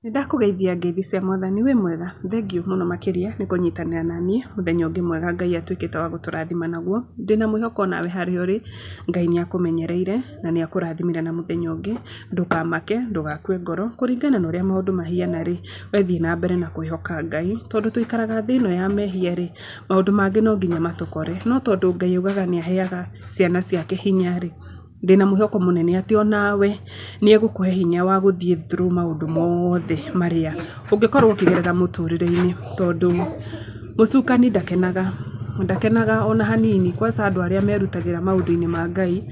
Nĩndakũgeithia ngeithi cia mwathani, wĩ mwega? Thengiũ mũno makĩria nĩ kũnyitanĩra naniĩ mũthenya ũngĩ mwega Ngai atuĩkĩte wa gũtũrathima naguo. Ndĩna mwĩhoko onawe harĩa ũrĩ Ngai nĩ akũmenyereire na nĩ akũrathimire na mũthenya ũngĩ. Ndũkamake, ndũgakue ngoro, kũringana na ũrĩa maũndũ mahiana rĩ, we thiĩ na mbere na kwĩhoka Ngai, tondũ tũikaraga thĩ ĩno ya mehia rĩ, maũndũ mangĩ no nginya matũkore, no tondũ Ngai augaga nĩ aheaga ciana ciake hinya rĩ, ndĩna mwĩhoko mũnene atĩ onawe nĩ egũkũhe hinya wa gũthiĩ through maũndũ mothe marĩa ũngĩkorwo ũkĩgerera mũtũrĩre-inĩ, tondũ mũcukani ndakenaga, ndakenaga ona hanini kwanza andũ arĩa merutagĩra maũndũ-inĩ ma Ngai,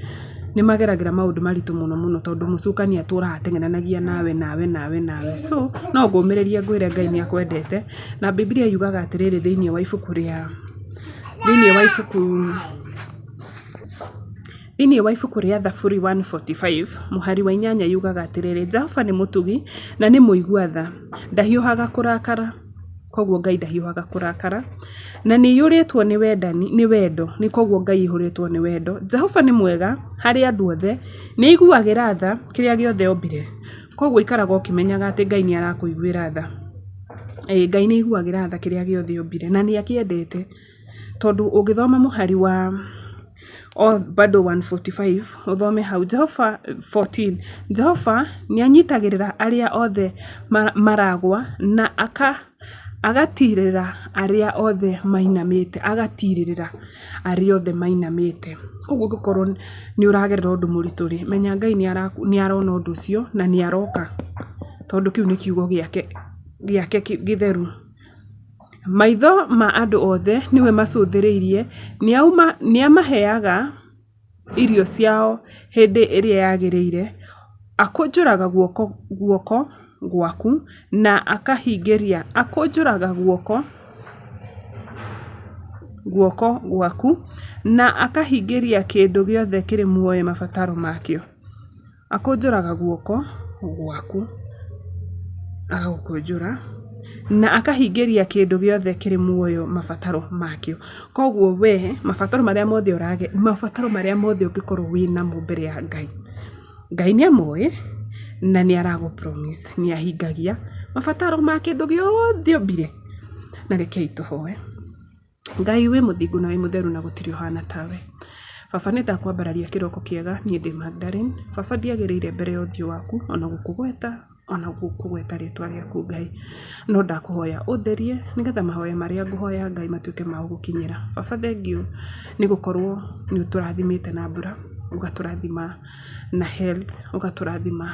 nĩ mageragĩra maũndũ maritũ mũno mũno tondũ mũcukani atũraga ateng'eranagia nawe nawe nawe nawe. So no ngũmĩrĩrie ngwĩre Ngai nĩ akwendete, na Bibilia yugaga atĩrĩrĩ thĩiniĩ wa ibuku rĩa, thĩiniĩ wa ibuku Thĩinĩ wa ibuku rĩa Thaburi 145 mũhari wa 8 yugaga atĩrĩrĩ, Jehova nĩ mũtugi na nĩ mũigua tha, ndahiũhaga kũrakara. Koguo Ngai ndahiũhaga kũrakara. Na nĩ aiyũrĩtwo nĩ wendani, nĩ wendo, nĩ koguo Ngai aihũrĩtwo nĩ wendo. Jehova nĩ mwega harĩ andũ othe, nĩ aiguagĩra tha kĩrĩa gĩothe ombire. Koguo ikaraga ũkĩmenyaga atĩ Ngai nĩ arakũiguĩra tha. Ĩĩ Ngai nĩ aiguagĩra tha kĩrĩa gĩothe ombire na nĩ akĩendete. Tondũ ũngĩthoma mũhari wa o bado 145 ũthome hau Jehova 14 Jehova nĩ anyitagĩrĩra arĩa othe maragwa na agatirĩrĩra arĩa othe mainamĩte, agatirĩrĩra arĩa othe mainamĩte. Koguo ũngĩkorwo nĩ ũragerera ũndũ mũritũ rĩ, menya Ngai nĩ arona ũndũ ũcio na nĩ aroka, tondũ kĩu nĩ kiugo gĩake gĩake gĩtheru. Maitho ma andũ othe nĩwe macũthĩrĩirie, nĩamaheaga irio ciao hĩndĩ ĩrĩa yagĩrĩire. Akũnjũraga guoko guoko gwaku na akahingĩria, akũnjũraga guoko guoko gwaku na akahingĩria kĩndũ gĩothe kĩrĩ muoyo mabataro makĩo. Akũnjũraga guoko gwaku, agagũkũnjũra na akahingĩria kĩndũ gĩothe kĩrĩ muoyo mabataro makĩo. Koguo we mabataro marĩa mothe ũrage, mabataro marĩa mothe ũngĩkorwo wĩnamo mbere ya Ngai, Ngai nĩ amoĩ na nĩ aragũ promise nĩ ahingagia mabataro ma kĩndũ gĩothe ombire. Na rekei tũhoe. Ngai wĩ mũthingu na wĩ mũtheru na gũtirĩ ũhana tawe. Baba nĩ ndakwambararia kĩroko kĩega niĩ ndĩ Magdalene. Baba ndiagĩrĩire mbere ya ũthiũ waku ona gũkũgweta ona gũkũgweta rĩtwa rĩaku Ngai. No ndakũhoya ũtherie nĩgetha mahoya marĩa ngũhoya Ngai matuĩke ma gũgũkinyĩra. Baba thengiũ nĩ gũkorwo nĩ ũtũrathimĩte na mbura, ũgatũrathima na health, ũgatũrathima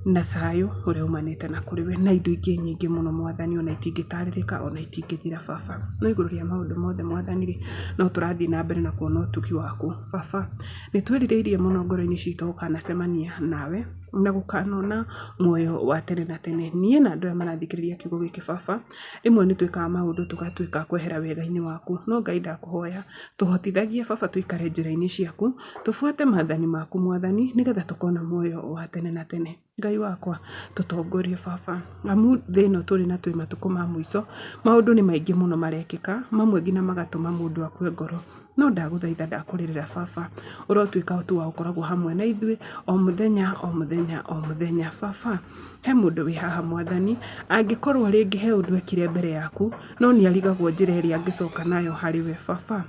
na thayũ ũrĩa umanĩte na kũrĩ we na indo ingĩ nyingĩ mũno mwathani ona itingĩtarĩrĩka ona itingĩthira baba. No igũrũ rĩa maũndũ mothe mwathani rĩ, no tũrathiĩ na mbere na kuona ũtugi waku. Baba nĩ twĩrirĩirie mũno ngoro-inĩ citũ gũkanacemania nawe na gũkanona muoyo wa tene na tene. Niĩ na andũ aya marathikĩrĩria kiugo gĩkĩ baba, rĩmwe nĩ twĩkaga maũndũ tũgatuĩka a kwehera wega-inĩ waku. No Ngai ndakũhoya tũhotithagie baba tũikare njĩra-inĩ ciaku, tũbuate maathani maku mwathani nĩgetha tũkona muoyo wa tene na tene. Ngai wakwa tũtongorie baba, amu thĩ ĩno tũrĩ na twĩ matukũ ma mũico, maũndũ nĩ maingĩ mũno marekĩka, mamwe nginya magatũma mũndũ akue ngoro. No ndagũthaitha ndakũrĩrĩra baba, ũrotuĩka tu wa gũkoragwo hamwe na ithuĩ o mũthenya o mũthenya o mũthenya. Baba, he mũndũ wĩ haha mwathani, angĩkorwo rĩngĩ he ũndũ ekire mbere yaku, no nĩ arigagwo njĩra ĩrĩa angĩcoka nayo harĩ we baba.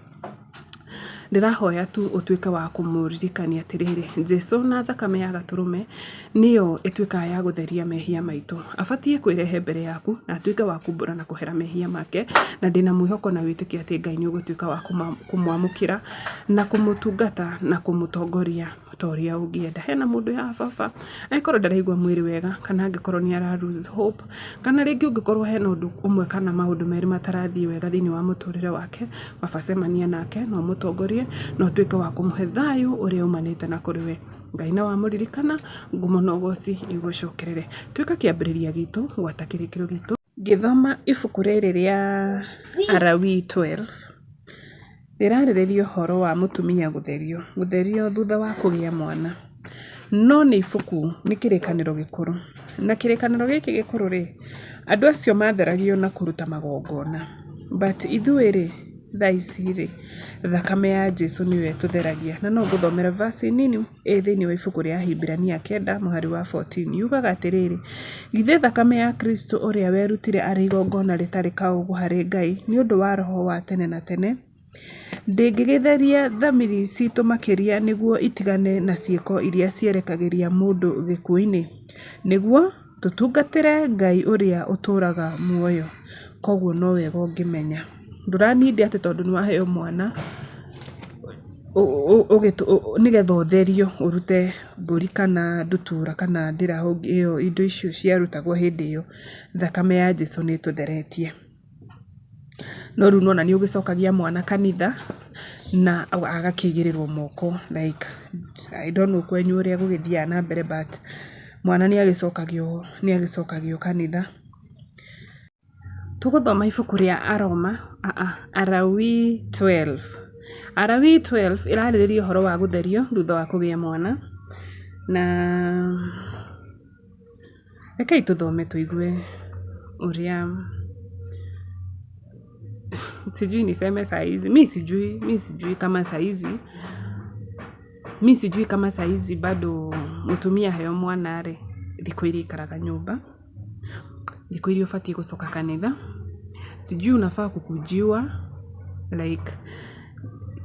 Ndĩrahoya tu ũtuĩke wa kũmũririkania atĩrĩrĩ, Jesu na thakame ya gatũrũme nĩyo ĩtuĩkaga ya gũtheria mehia maitũ. Abatiĩ kwĩrehe mbere yaku na atuĩke wa kumbũra na kũhera mehia make, na ndĩna mwĩhoko na wĩtĩkio atĩ Ngai nĩ ũgũtuĩka wa kũmwamũkĩra na kũmũtungata na kũmũtongoria ta ũrĩa ũngĩenda. Hena mũndũ haha baba, angĩkorwo ndaraigua mwĩrĩ wega kana angĩkorwo nĩ ara lose hope, kana rĩngĩ ũngĩkorwo hena ũndũ ũmwe kana maũndũ merĩ matarathiĩ wega thĩinĩ wa mũtũrĩre wake, baba cemania nake na ũmũtongorie na ũtuĩke wa kũmũhe thayũ ũrĩa umanĩte na kũrĩ we. Ngai na wamũririkana, ngumo na ũgoci igũcokerere. Tuĩka kĩambĩrĩria gitũ gwata kĩrĩkĩro gitũ. Ngĩthoma ibuku rĩrĩ rĩa Alawii 12, rĩrarĩrĩria ũhoro wa mũtumia gũtherio, gũtherio thutha wa kũgĩa mwana. No nĩ ibuku, nĩ kĩrĩkanĩro gĩkũrũ. Na kĩrĩkanĩro gĩkĩ gĩkũrũ rĩ, andũ acio matheragio na kũruta magongona. But ithuĩ rĩ, Thaa ici rĩ, thakame ya Jesu nĩyo ĩtũtheragia. Na no ngũthomere verse nini ĩ thĩinĩ wa ibuku rĩa Ahibirania 9 mũhari wa 14. Yugaga atĩrĩrĩ, githĩ thakame ya Kristo ũrĩa werutire arĩ igongona rĩtarĩ kaũũgũ harĩ Ngai nĩ ũndũ wa roho wa tene na tene, ndĩngĩgĩtheria thamiri citũ makĩria nĩguo itigane na ciĩko iria cierekagĩria mũndũ gĩkuũ-inĩ, nĩguo tũtungatĩre Ngai ũrĩa ũtũũraga muoyo? Koguo no wega ũngĩmenya. Ndũranindi atĩ tondũ nĩ waheo mwana nĩgetha ũtherio ũrute mbũri kana ndutura kana ndĩrahũ ĩyo indo icio ciarutagwo hĩndĩ ĩyo. Thakame ya Jesu nĩ ĩtũtheretie. No rĩu nĩwona nĩ ũgĩcokagia mwana kanitha na agakĩigĩrĩrwo moko like I don't know kwenyu ũrĩa gũgĩthiaga na mbere but mwana nĩ agĩcokagio kanitha. Tũgũthoma ibuku rĩa Aroma, Alawii 12. Alawii 12 ĩrarĩrĩria ũhoro wa gũtherio thutha wa kũgĩa mwana na rekei tũthome tũigue ũrĩa sijui niseme saa hizi mi sijui, mi sijui kama saa hizi mi sijui kama saa hizi bado mũtumia aheo mwana rĩ, thikũ iria aikaraga nyũmba, thikũ iria ũbatiĩ gũcoka kanitha, sijui unafaa kukujiwa like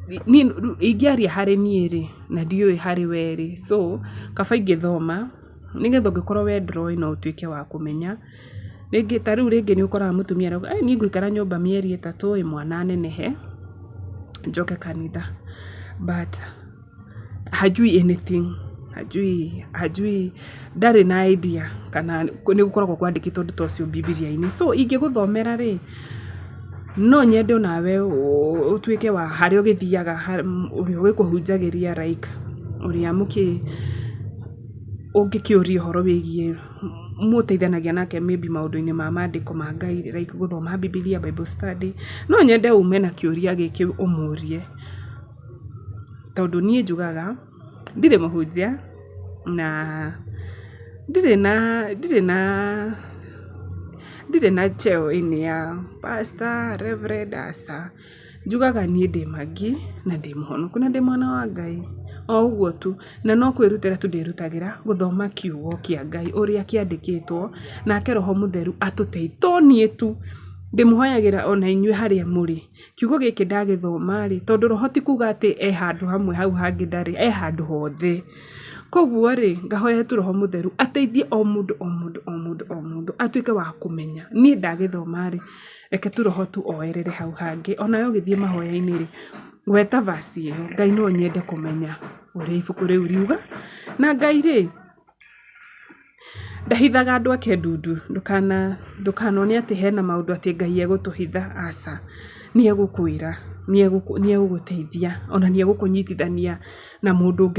niĩ ingĩaria harĩ niĩ rĩ, na ndiũĩ harĩ we rĩ, so kaba ingĩthoma nĩgetha ũngĩkorwo we ndũroĩ no ũtuĩke wa kũmenya. Rĩngĩ ta rĩu rĩngĩ nĩ ũkoraga mũtumia arauga niĩ ngũikara nyũmba mĩeri 3 ĩ mwana anenehe njoke kanitha. But hajui anything, hajui, hajui ndarĩ na idea kana nĩ gũkoragwo kwandĩkĩtwo ũndũ ta ũcio Bibilia-inĩ. So ingĩgũthomera rĩ, no nyende onawe ũtuĩke wa harĩa ũgĩthiaga ũrĩa ũgĩkũhunjagĩria like ũrĩa mũkĩ ũngĩkĩũria ũhoro wĩgiĩ mũteithanagia nake maybe maũndũ-inĩ ma mandĩko ma Ngai like gũthoma Bibilia, Bible study. No nyende ume na kĩũria gĩkĩ ũmũrie, tondũ niĩ njugaga ndirĩ mũhunjia na ndirĩ na ndirĩ na ndirĩ na cheo ĩnĩ ya pastor, reverend, aca. Njugaga niĩ ndĩ Maggie na ndĩ mũhonoku na ndĩ mwana wa Ngai. O ũguo tu. Na no kwĩrutĩra tu ndĩrutagĩra gũthoma kiugo kĩa Ngai ũrĩa kĩandĩkĩtwo, nake Roho Mũtheru atũteithie. To niĩ tu, ndĩmũhoyagĩra ona inyuĩ harĩa mũrĩ. Kiugo gĩkĩ ndagĩthoma rĩ, tondũ Roho ti kuga atĩ e handũ hamwe hau hangĩ ndarĩ, e handũ hothe. Koguo rĩ, ngahoya tu Roho Mũtheru ateithie o mũndũ o mũndũ o mũndũ o mũndũ atuĩke wa kũmenya. Niĩ ndagĩthoma rĩ, reke tu Roho tu oerere hau hangĩ. Onawe ũgĩthiĩ mahoya-inĩ rĩ, gweta verse ĩyo, Ngai no nyende kũmenya ũrĩa ibuku rĩu riuga. Na Ngai rĩ, ndahithaga andũ ake ndundu, ndũkanone atĩ hena maũndũ atĩ Ngai egũtũhitha, aca. Nĩ egũkwĩra, nĩ egũgũteithia, ona nĩ egũkũnyitithania na mũndũ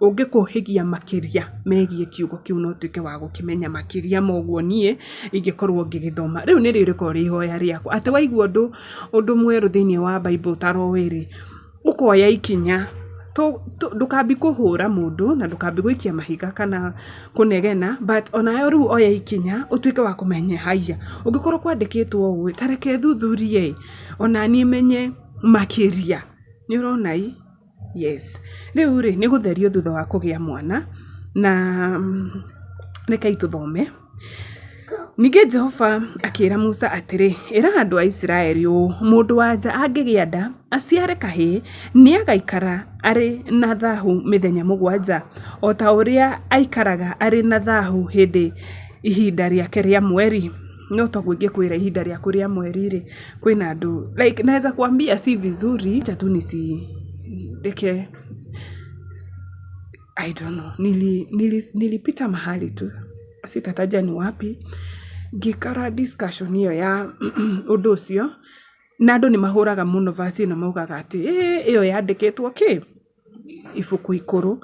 ũngĩkũhĩgia makĩria megiĩ kiugo kĩu na ũtuĩke wa gũkĩmenya makĩria ma ũguo niĩ ingĩkorwo ngĩgĩthoma. Rĩu nĩrĩo rĩkoragwo rĩ ihoya rĩakwa, atĩ waigua ũndũ mwerũ thĩiniĩ wa Bible ũtaroĩ rĩ, ũkoya ikinya. Ndũkambi kũhũra mũndũ na ndũkambi gũikia mahiga kana kũnegena, but onawe rĩu oya ikinya ũtuĩke wa kũmenya haiya, ũngĩkorwo kwandĩkĩtwo ũũ ĩ, ta reke thuthurie ĩ, onaniĩ menye makĩria. Nĩ ũrona ĩ? Yes. Rĩu rĩ, nĩ gũtherio thutha wa kũgĩa mwana, na rekei tũthome. Ningĩ Jehova akĩra Musa atĩrĩ, Ĩra andũ a Isiraeli ũũ, 'Mũndũ-wa-nja angĩgĩa nda aciare kahĩĩ, nĩ agaikara arĩ na thahu mĩthenya 7, o ta ũrĩa aikaraga arĩ na thahu hĩndĩ ihinda rĩake rĩa mweri.' No toguo ingĩkwĩra ihinda rĩaku rĩa mweri-rĩ, kwĩna andũ like naweza kuambia si vizuri, acha tu nisi reke I don't know, nilipita mahali tu, sitataja ni wapi, ngĩkora discussion ĩyo ya ũndũ ũcio, na andũ nĩ mahũraga mũno verse ĩno maugaga atĩ ĩyo yandĩkĩtwo kĩ? Ibuku ikũrũ.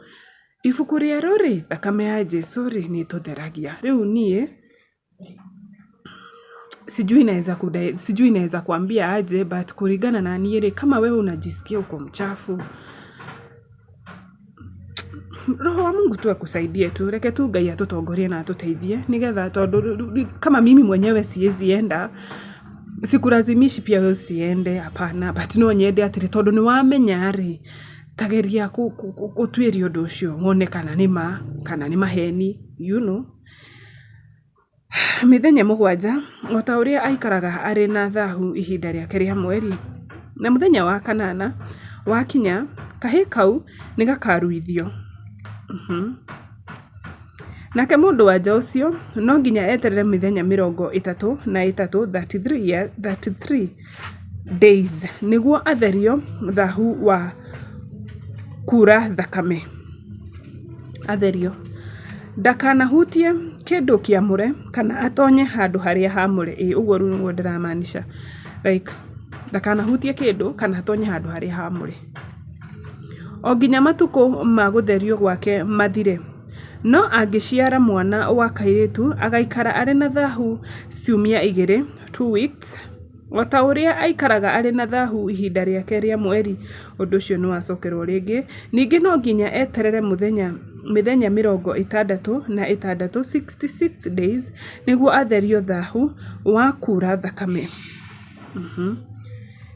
Ibuku rĩerũ rĩ, thakame ya Jesu rĩ, nĩ ĩtũtheragia. Rĩu niĩ sijui naweza sijui naweza kuambia aje but kulingana na niĩ rĩ, kama wewe unajisikia uko mchafu, Roho wa Mungu tu akusaidie tu, reke tu Ngai atũtongorie na atũteithie nĩgetha tondũ kama mimi mwenyewe siwezi enda Sikulazimishi pia wewe usiende, hapana, but no nyende atĩrĩ tondũ nĩ wamenya rĩ, ta geria gũtuĩria ũndũ ũcio wone kana nĩ ma kana nĩ maheni. Mĩthenya 7 o ta ũrĩa aikaraga arĩ na thahu ihinda rĩake rĩa mweri. Na mũthenya wa kanana wakinya, kahĩĩ kau nĩ gakaruithio. Nake mũndũ-wa-nja ũcio no nginya eterere mĩthenya 33, 33 days, nĩguo atherio thahu wa kuura thakame. Atherio. Ndakanahutie kĩndũ kĩamũre kana atonye handũ harĩa haamũre. Ĩĩ ũguo rĩu nĩguo ndĩramaanisha. Like ndakanahutie kĩndũ kana atonye handũ harĩa haamũre. O nginya matukũ ma gũtherio gwake mathire. No angĩciara mwana wa kairĩtu, agaikara arĩ na thahu ciumia 2, 2 weeks, o ta ũrĩa aikaraga arĩ na thahu ihinda rĩake rĩa mweri. Ũndũ ũcio nĩ wacokerwo rĩngĩ. Ningĩ no nginya eterere mũthenya mĩthenya 66, 66 days, nĩguo atherio thahu wa kuura thakame.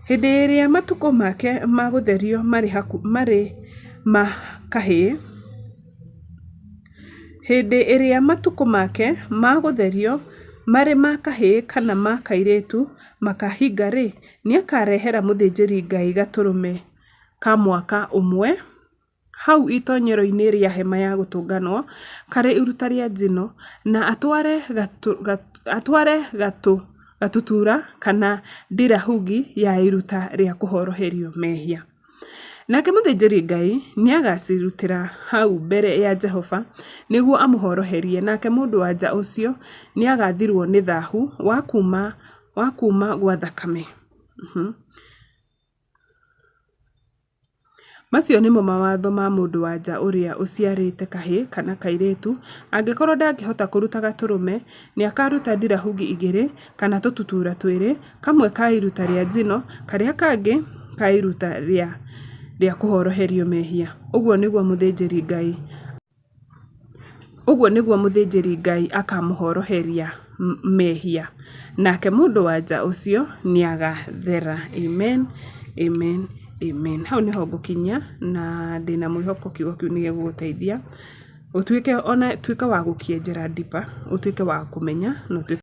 Hĩndĩ ĩrĩa matukũ make ma gũtherio marĩ ma kahĩĩ, hĩndĩ ĩrĩa matukũ make ma gũtherio marĩ ma kahĩĩ kana ma kairĩtu makaahinga-rĩ, nĩakarehera mũthĩnjĩri-Ngai gatũrũme ka mwaka ũmwe hau itoonyero-inĩ rĩa Hema-ya-Gũtũnganwo karĩ iruta rĩa njino, na atware gatutura kana ndirahũgĩ ya iruta rĩa kũhoroherio mehia. Nake mũthĩnjĩri-Ngai nĩagacirutĩra hau mbere ya Jehova nĩguo amũhoroherie, nake mũndũ-wa-nja ũcio nĩagathirwo nĩ thaahu wa kuuma gwa thakame. Macio nĩmo mawatho ma mũndũ-wa-nja ũrĩa ũciarĩte kahĩĩ kana kairĩtu, angĩkorwo ndangĩhota kũruta gatũrũme, nĩakaruta ndirahũgĩ 2 kana tũtutuura twĩrĩ, kamwe ka iruta rĩa njino, karĩa kangĩ ka iruta rĩa kũhoroherio mehia. Ũguo nĩguo mũthĩnjĩri-Ngai akaamũhoroheria mehia, nake mũndũ-wa-nja ũcio nĩagathera. Amen, amen, amen. Hau nĩho ngũkinyia na ndĩna mwĩhoko kiugo kĩu nĩ gĩgũgũteithia ũtuĩke ona tuĩka wa gũkĩenjera deeper, ũtuĩke wa kũmenya na ũtuĩke